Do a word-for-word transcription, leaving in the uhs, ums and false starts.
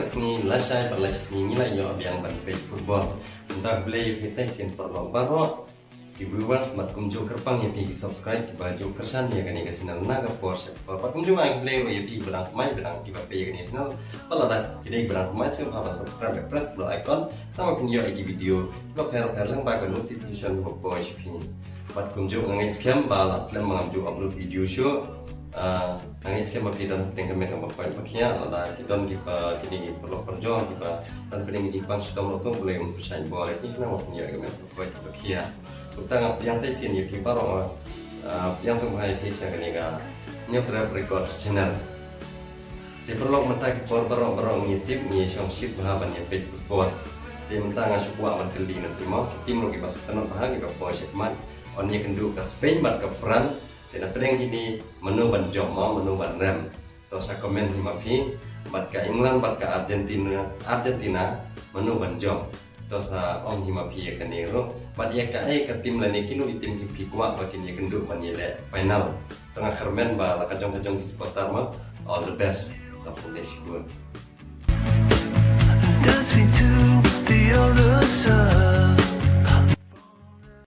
Sngi lashai bad lashisngi ngi la ïoh biang ban peit football. Mynta khublei ïa phi sa shisien paralok baroh ki viewers bad kumjuh kyrpang ïa phi ki subscribe kiba ju kyrshan ïa kane ka channel na ka por sha ka por. Bad kumjuh ai khublei ruh ïa phi kiba dang thymmai, kiba dang kiba peit ïa kane ka channel. Bad lada phi dei kiba dang thymmai sngewbha ban subscribe bad press bell icon. Tang ba phin ïoh ïa ki video kiba pher pher lyngba ka notification ba poi sha phi. Bad kumjuh nga ngeit skhem ba la slem ba ngam ju upload video shuh. Ah, nga ngeit skhem ba phi don hapdeng ka met kaba koit ba khiah, lada ki don kiba kine ki paralok parajor kiba don hapdeng ki jingpang shitom ruh to, Blei un pynshait bor ïa ki khnang ba phin ïoh ïa ka met kaba koit ba khiah. Kumta nga pdiang sa shisien ïa phi baroh, ah, pdiang sngewbha ïa phi sha kane ka Hynñiewtrep Records channel. Te paralok mynta ki por baroh baroh ngi tip ngi shong shit bha ban ïa peit football. Te mynta nga shu kwah ban kylli na phi mo, ki team ruh kiba sngewtynnat bha kiba poi sha khmat. Yn ïakynduh ka Spain bad ka France. Te na pdeng kine mano ban jop mo, mano ban rem? To sa comment hi ma phi. Bad ka England bad ka Argentina, Argentina mano ban jop? To sa ong hi ma phi ïa kane ruh. Bad ïa kaei ka team lane kino ki team ki phi kwah ba kin ïakynduh ban ïaleh final? To nga kyrmen ba la ka jong ka jong ki supporter mo, all the best. To khublei shibun. Dance me to the other side.